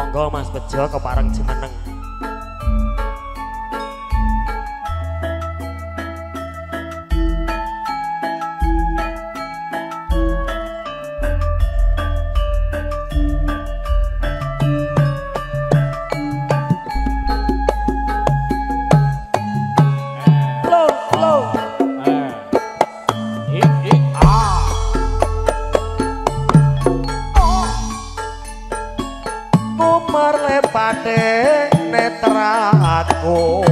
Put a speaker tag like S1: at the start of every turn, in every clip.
S1: Monggo Mas Bejo kepareng jumeneng. Netraku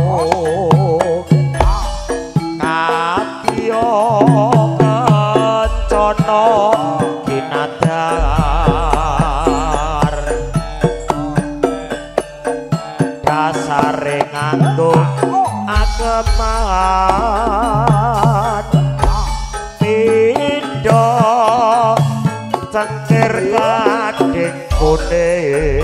S1: kadya kencana kinadar dasare nganggo ageman pindha cengkir gading kuning.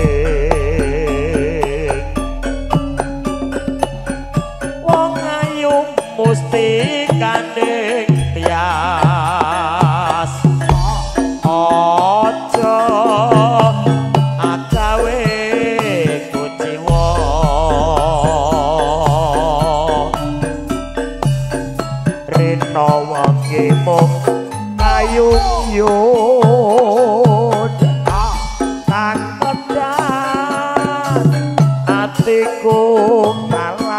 S1: Musti kaning tias aja agawe kuciwa rena wengi mung kayung yun tan pedhat atiku ngalamun.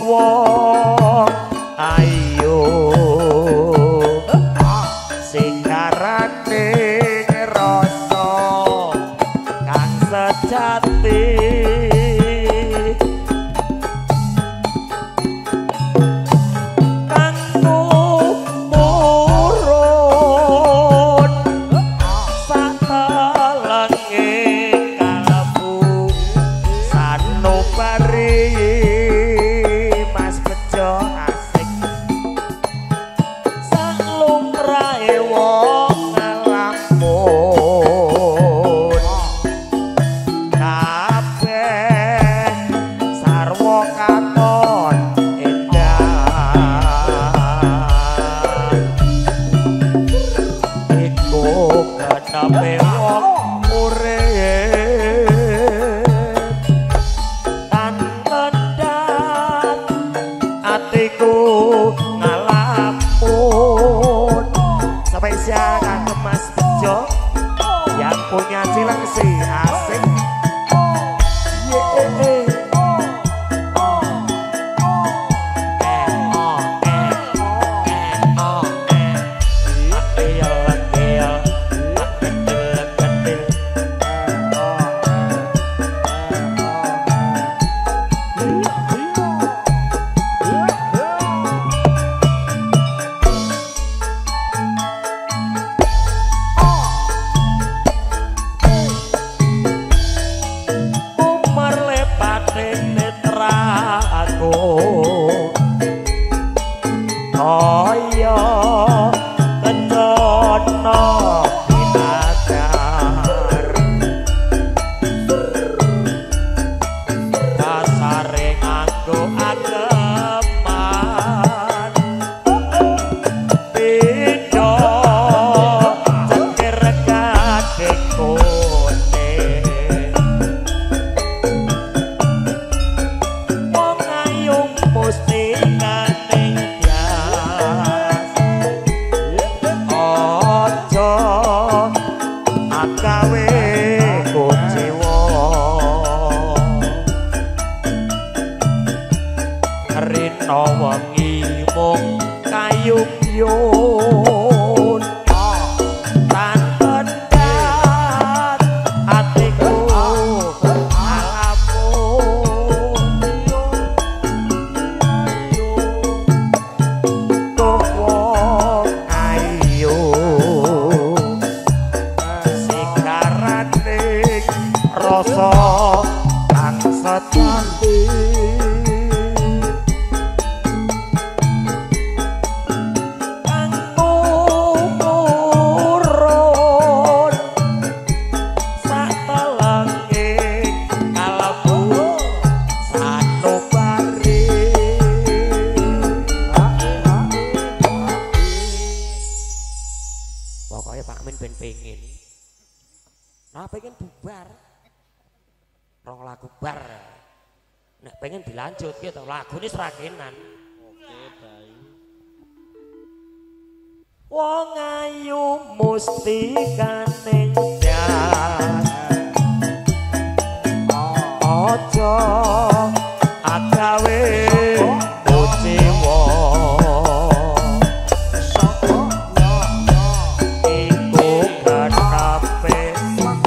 S1: Wong ayo sing arane rasa kang sejati kang tumurun satelenge kalebu sanubari. Asik sak lumrahe wong ngalamun kabeh sarwa katon endah iku kenepe wong urip tan lendat atiku ngalamun. Spesial kanggo Mas Bejo yang punya Cilengsi asik. Kaya kencana kinadar dasare nganggo ageman pindha cengkir gading kuning wong ayu musti kaning agawe kuciwa rina wengi mung kayung yun tan pedhat atiku ngalamun. Duh wong ayu rasa kang sejati kang Ra pengen bubar. Rong lagu bar. Nek pengen dilanjut gitu, lagune sragenan.
S2: Oke, baik.
S1: Wong ayu mustikane jas. Aja agawe kuciwa. Iku kenape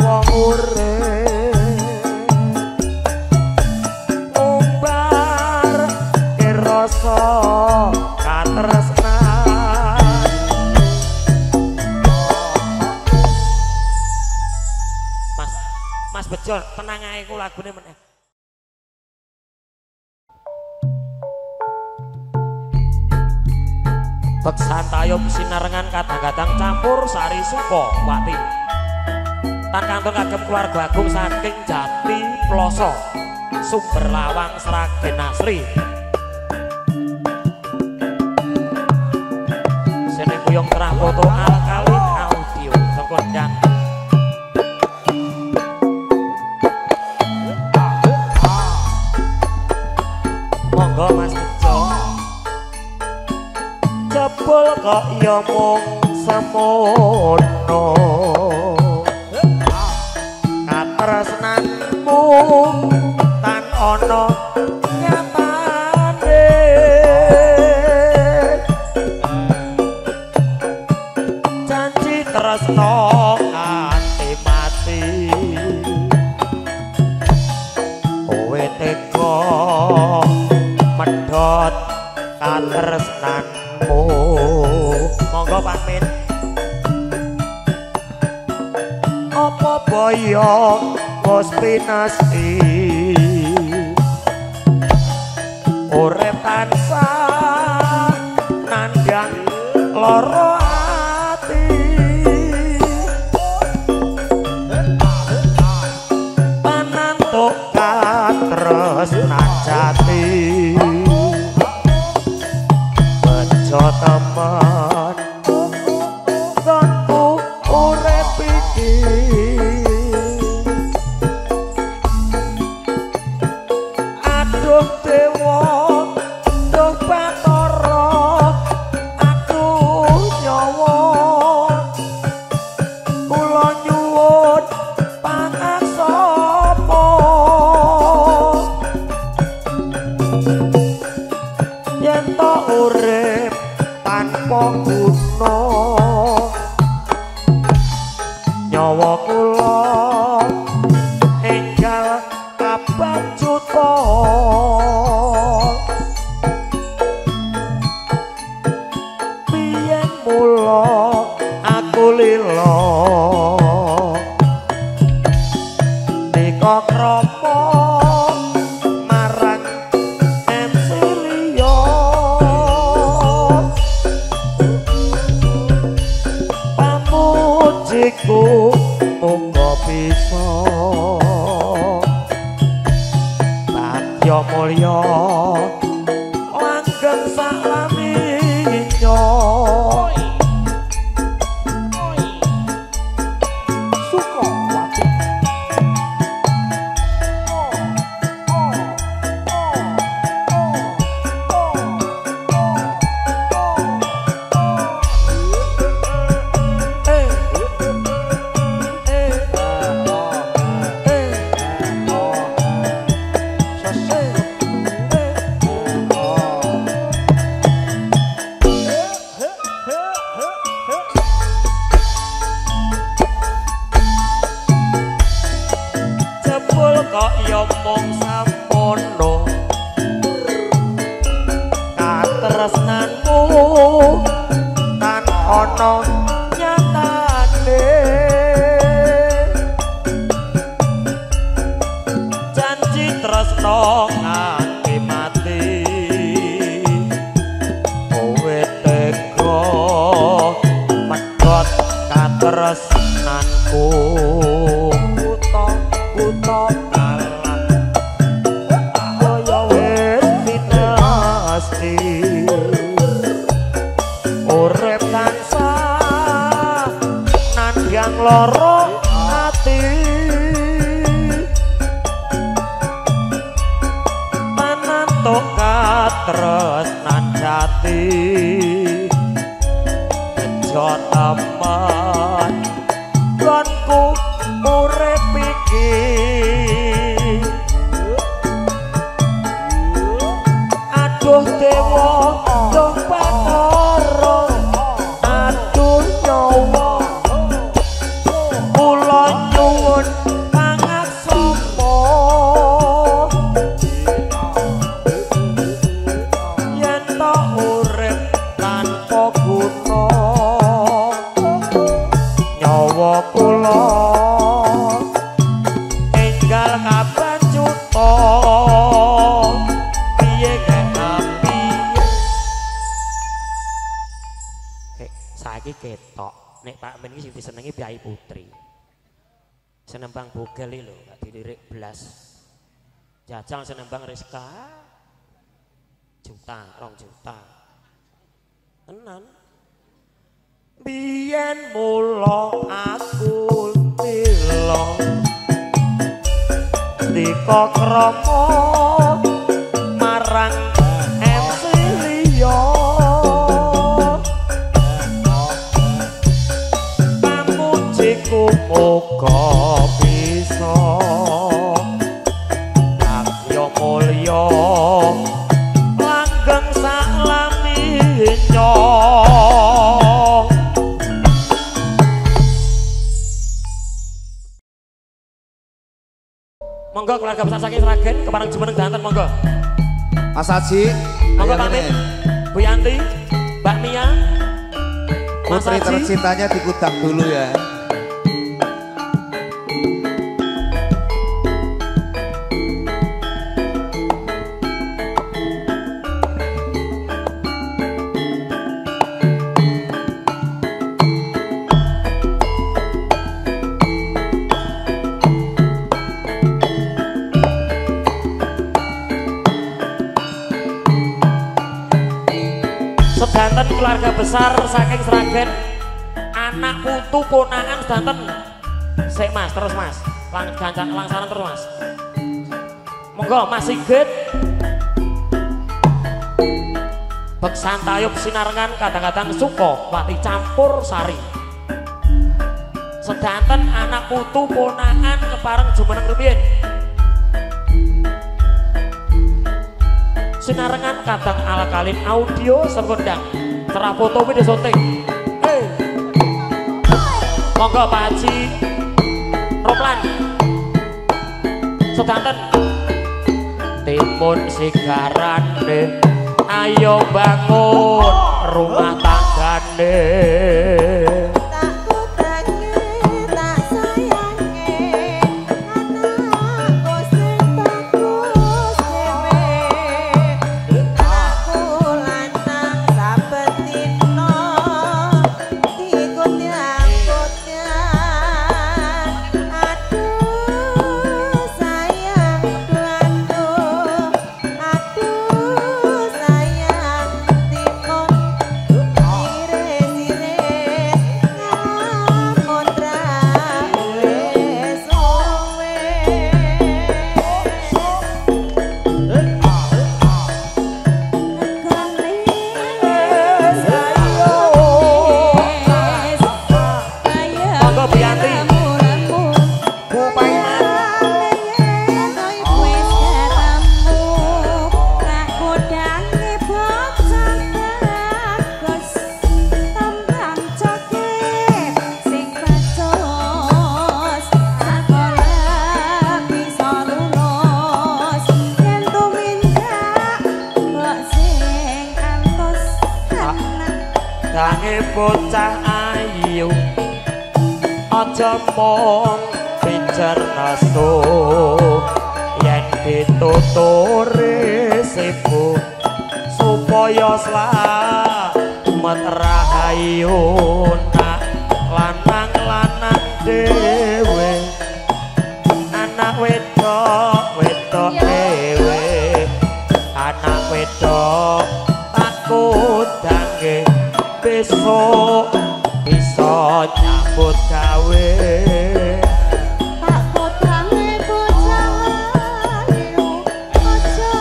S1: wong urip umbar rasa katresnan. Mas, Mas Bejo, tenang ae ku lagune meneh. Beksan tayub sinarengan kadang-kadang campur sari suko wati. Tan kantun kagem keluarga agung saking Jati Ploso, Sumber Lawang Sragen Asri. Sene kuyung terah foto Alkalin Audio sekondang. Monggo Mas Bejo. Jebul kok ya mung semono. Katresnanmu tan ana nyatane. Janji tresno nganti mati. Kowe tega medhot katresnanmu. Monggo Pak Min. Apa boyo wis pinasti urip tansah nandhang lara ati. Panantuk katresnan jati. Bejo temen nggonku urip iki. Aduh dewa, duh Bathara, aduh nyawa. Kula nyuwun pangaksama. Yen to urip tanpa guna, nyawa kula enggal kabacuta. Biyen mula aku lila nika krama marang MC liya. Pamujiku muga bisa bagya mulya langgeng saklaminya.
S2: Sukowati.
S1: Jebul kok ya mung samono katresnanmu tan ana nyatane. Janji tresno nganti mati kowe tega medhot katresnanku. Kutha kalah kaya wis pinasti urip tansah nandhang lara ati. Entuk katresnan jati bejo temen gonku urip iki. Aduh dewa duh Bathara aduh nyawa kula nyuwun pangaksama yen to urip tanpa guna nyawa kula enggal kabanjuta piye saiki ketok nek Pak Men iki sing disenengi Kyai Putri. Senembang bogel iki lho gak dilirik blas. Jajal senembang Rizka juta, 2 juta. Tenan. Biyen mula aku lilo dika krama marang MC liya. Pamujiku muga bisa bagya mulya langgeng saklaminya. Monggo keluarga besar saking Sragen kepareng jumeneng danten monggo.
S3: Mas Haji,
S1: monggo pamit. Bu Yanti, Mbak Mia, Mas
S3: putri
S1: Haji.
S3: Tercintanya dikudak dulu ya.
S1: Sedanten keluarga besar saking Sragen, anak putu ponakan sedanten. Sik Mas, terus Mas. Langsaran terus Mas. Monggo Mas Sigit. Beksan tayub sinarengan kadang-kadang suka wati campur sari. Sedanten anak putu ponakan kepareng jumeneng rumiyin. Sinarengan kadang alkalin audio serkondang cerah foto video syuting. Hey. Monggo Pak Haji Roplan. Sedanten timun sigarane ayo bangun rumah tanggane. Dange bocah ayu aja mung pijer nesu yen dituturi sibuk supaya slamet rahayu nak lanang-lanang dhewe anak wedok wedok dhewe anak wedok takut dange besok bisa nyambut gawe.
S4: Tak kodange bocah ayu aja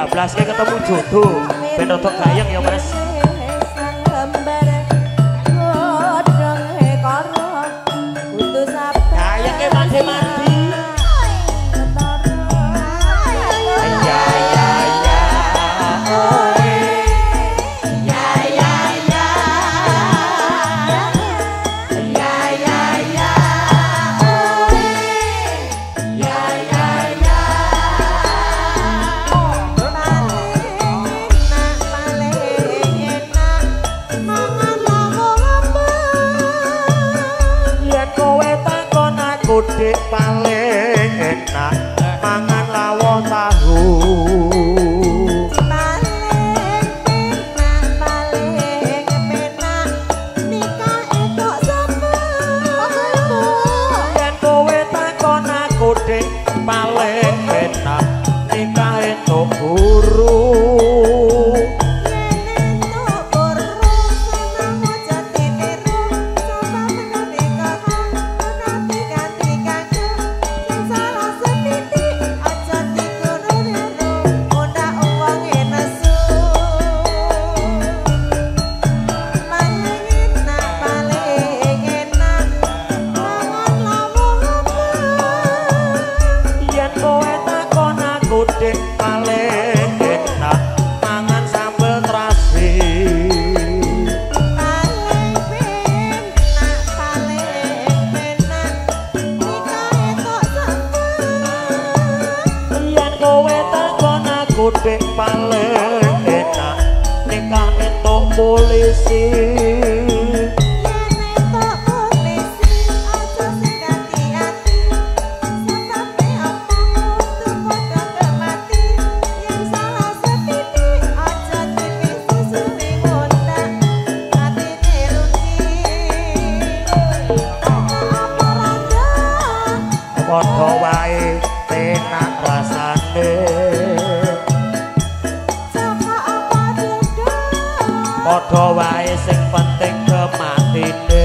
S1: 2012 ki ketemu jodoh. Ben rada gayeng ya Mas. Gayenge mati-mati. Ya ya ya. Ya ya ya. Ya ya ya. Ya ya ya. Yen kowe takon aku dik paling enak mangan lawuh tahu.
S4: Paling penak nikah entuk sapa?
S1: Yen kowe takon aku dik paling enak nikah entuk guru.
S4: Yen entuk guru seneng aja ditiru, sapa meneh karo kanthi kanthi kanggo sing salah sethithik aja dikuru-kuru undang wonge nesu. Paling enak mangan lawuh apa?
S1: Yen kowe takon aku dik paling enak mangan sambel terasi.
S4: Paling penak nikah entuk sapa?
S1: Yen kowe takon aku dik paling enak nikah entuk polisi.
S4: Yen entuk polisi aja sing ganti ati, sebabe apa kudu padha kemati. Yen salah sethithik aja dipisusuri mundhak atine rugi. Apa rada
S1: Padha wae penak rasane.
S4: Jaka apa dodo?
S1: Padha wae sing penting kematine.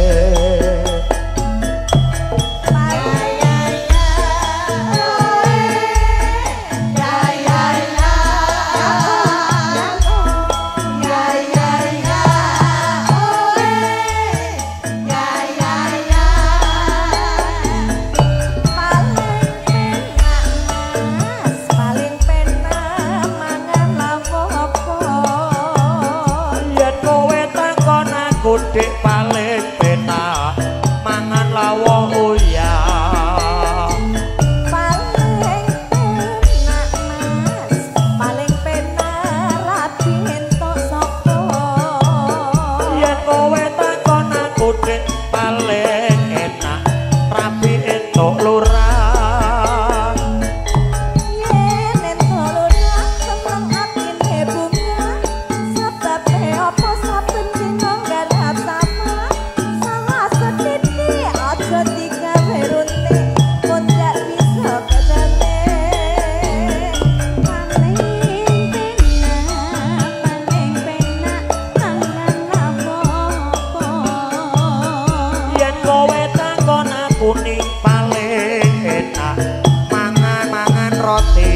S1: Yen kowe takon aku dik paling penak mangan lawuh uyah.
S4: Paling penak Mas, paling penak rabi entuk sapa?
S1: Yen kowe takon aku dik paling enak rabi entuk lurah.
S4: Yen entuk lurah seneng atine bunga, sebabe apa saben dina nggarap sapa? Salah sethithik aja digawe runtik, mun gak bisa kedene. Paling penak mangan lawuh apa?
S1: Yen kowe takon aku ning paling enak mangan-mangan roti.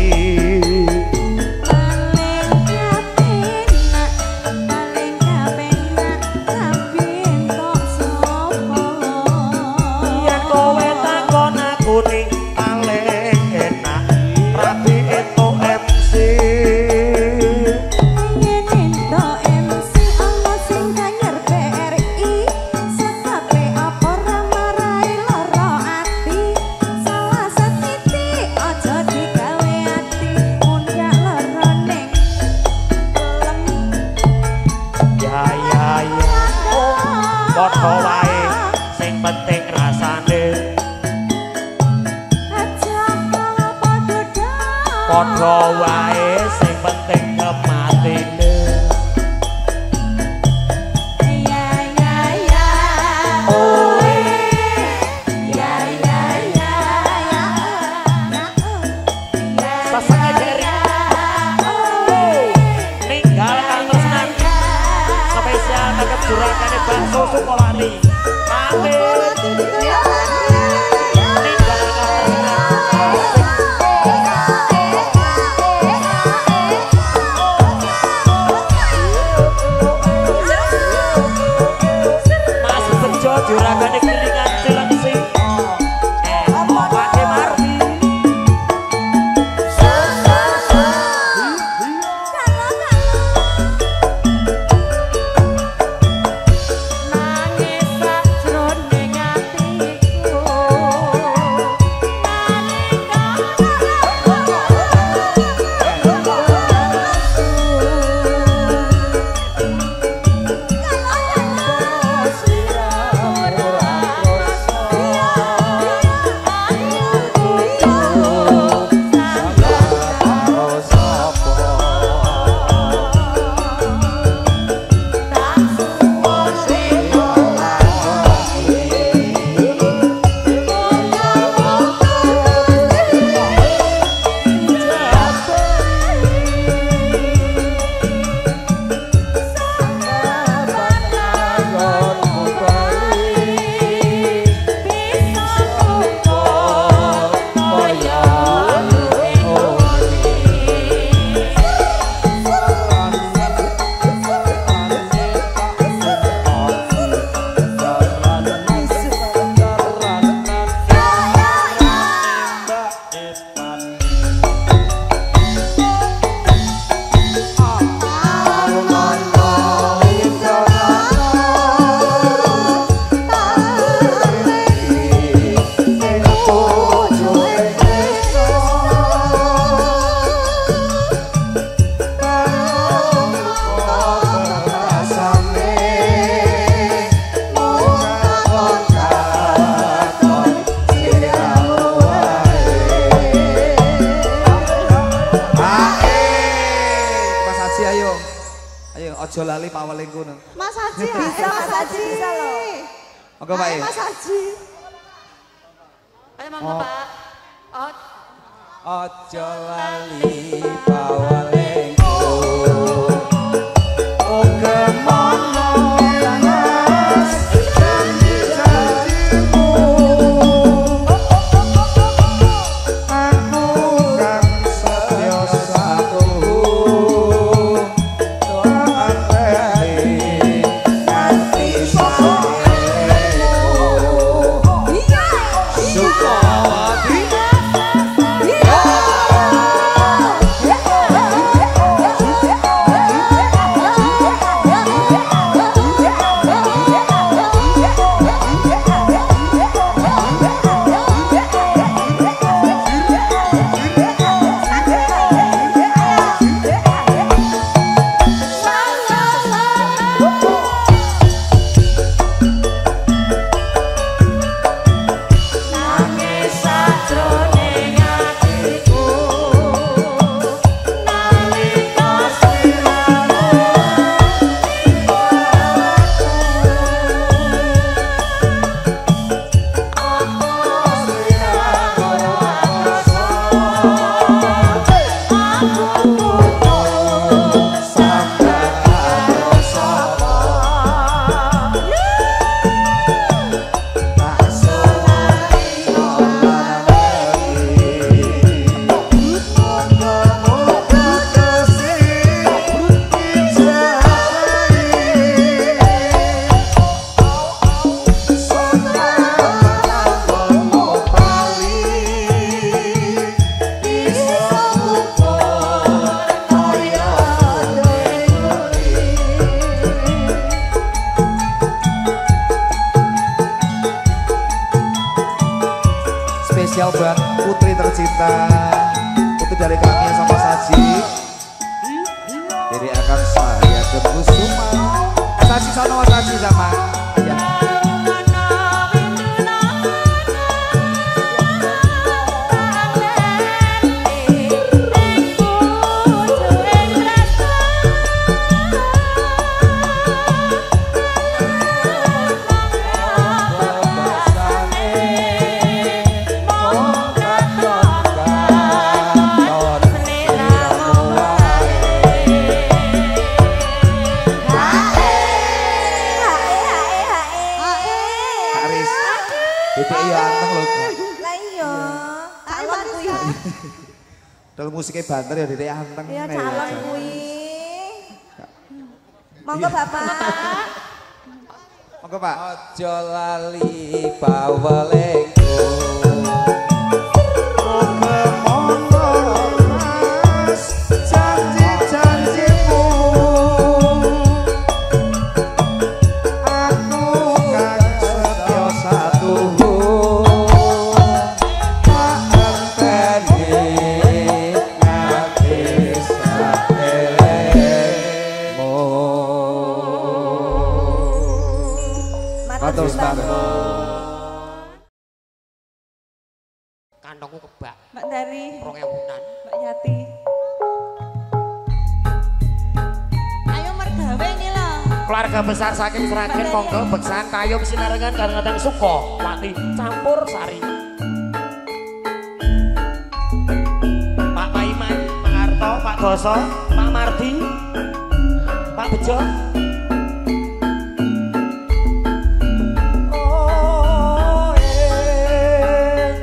S4: Paling kapenak rabi entuk sapa?
S1: Yen kowe takon aku ning paling enak rabi entuk MC.
S4: Yen entuk MC ana sing kanyar BRI, sebabe apa ora marai lara ati? Salah sethithik aja digawe ati, mundhak lara ning pelem.
S1: Ya ya ya. Padha wae sing penting rasane.
S4: Aja apa dodo.
S1: Padha wae sing penting kematine.
S4: Ya ya ya.
S1: Oh.
S4: Ya ya ya.
S1: Sasanga jeri. Ninggal katresnan spesial kagem juragane bakso Sukowati. Mate. Ninggal katresnan. Juragane kilingan Cilengsi. Pak Marti.
S4: Nangis sakjroning atiku nalika
S3: Mas Haji ayo. Ayo aja lali pawelingku no.
S4: Mas Haji bisa, Mas Haji bisa loh.
S3: Monggo Pak.
S4: Mas Haji.
S5: Ayo monggo Pak. Oh.
S6: Aja lali pawelingku. Oke mono mas janji-janjimu. Aku kang setya satuhu. Anteni nganti saemu. Sukawati.
S5: Nangis sakjroning atiku nalika sliramu apa sliramu rasa aku kudu
S3: Sampai karo sapa tak suwani Muga-muga kesih dijagai. Selamat bali bisa ngukur kaya Spesial buat putri tercinta, putri dari kami sama Saji. Dari akan saya ke Kusuma. Saji sama Saji sama. Ya. Haris. Bebek ya anteng lho.
S4: Lah iya, calon kuwi.
S3: Dalam musiknya banter ya dedek anteng.
S4: Ya calon kuwi. Monggo Bapak.
S3: Monggo Pak.
S6: Aja lali pawelengku.
S3: Mas janji-janjimu aku kang setya satuhu tak enteni nganti saelemu.
S4: Matur
S3: Matur
S1: Kantongku kebak
S4: Mbak Dari,
S1: 2000-an.
S4: Mbak Yati. Ayo mergawe nih loh.
S1: Keluarga besar saking Sragen monggo beksan tayub sinarengan kadang-kadang suka wati campur sari. Pak Paiman, Pak Arto, Pak Doso, Pak Mardi, Pak Bejo. Oh, eh.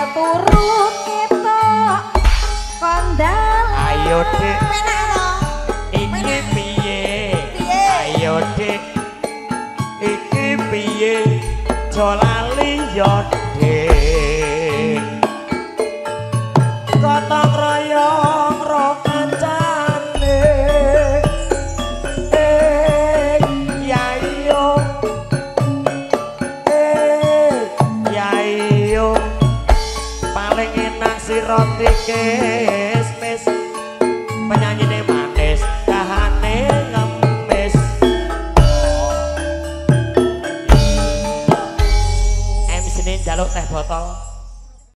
S4: Tinggal turu ketok kondal.
S1: Ayo Dik,
S4: Penak to.
S1: Iki piye?
S4: Piye?
S1: Ayo Dik, iki piye? Aja lali yo Dik. Gotong royong ro kancane. Eh, yai yo. Eh, yai yo. Paling enak si roti kismis. Penyanyine manis, kahane ngemis. MC-ne njaluk teh botol.